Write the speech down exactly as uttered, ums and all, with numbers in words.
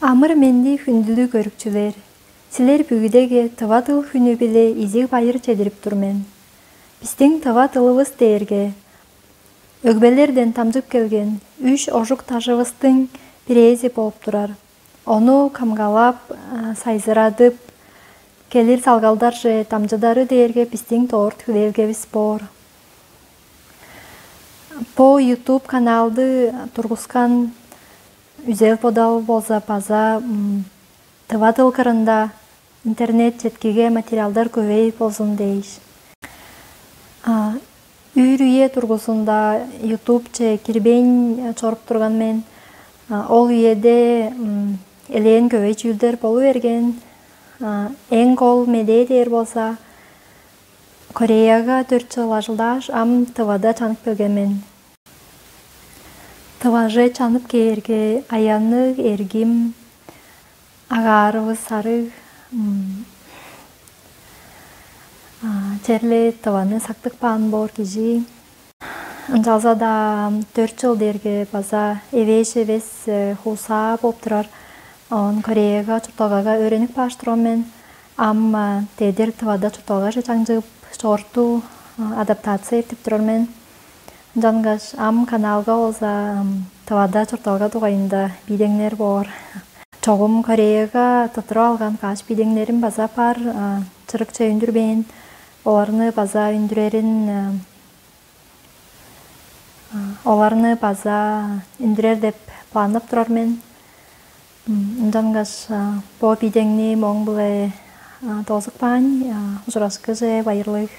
Амыр-менди, хүндүлүг көрүкчүлер! Силер бүгүдеге тыва дыл хүнү-биле изиг байыр чедирип тур мен. Бистиң тыва дылывыс дээрге өгбелерден дамчып келген үш ожук дажывыстың бирээзи болуп турар. Ону камгалап, сайзырадып, келир салгалдарже дамчыдары дээрге бистиң дорт хүлээлгевис боор. Бо YouTube каналды тургускан үзел бодал болза база тыва дыл кырында интернет четкиге материалдар көвей болзун дээш. Үүр үе тургузунда ютубче кирбейн чоруп турган мен. Ол үеде элээн көвей чүүлдер болу берген. Эң кол медээ дээр болза, Кореяга төрт чыл ажылдааш, ам Тывада чанып келген мен. Тываже чанып кээрге, аянныг эргим, агаарывыс сарыг, черле Тываны сактып каан боор кижи. Ынчалза-даа төрт чыл дээрге база эвээш эвес хуусаа болуп турар. Он Кореяга чуртталгага өөренип кааш турган мен. Ам дедир Тывада чуртталгаже чаңчыгып, чогорту адаптация эттип турар мен. Ынчангаш ам каналга болза Тывада чуртталга дугайында биидеңнер боор. Чогум Кореяга тыттырып алган каш биидеңнерим база бар. Чырыкче үндүрбээн, оларны база үндүрерин, оларны база үндүрер деп планнап турар мен. Ынчангаш бо биидеңни моң-биле доозуп каайн, ужурашкыже байырлыг.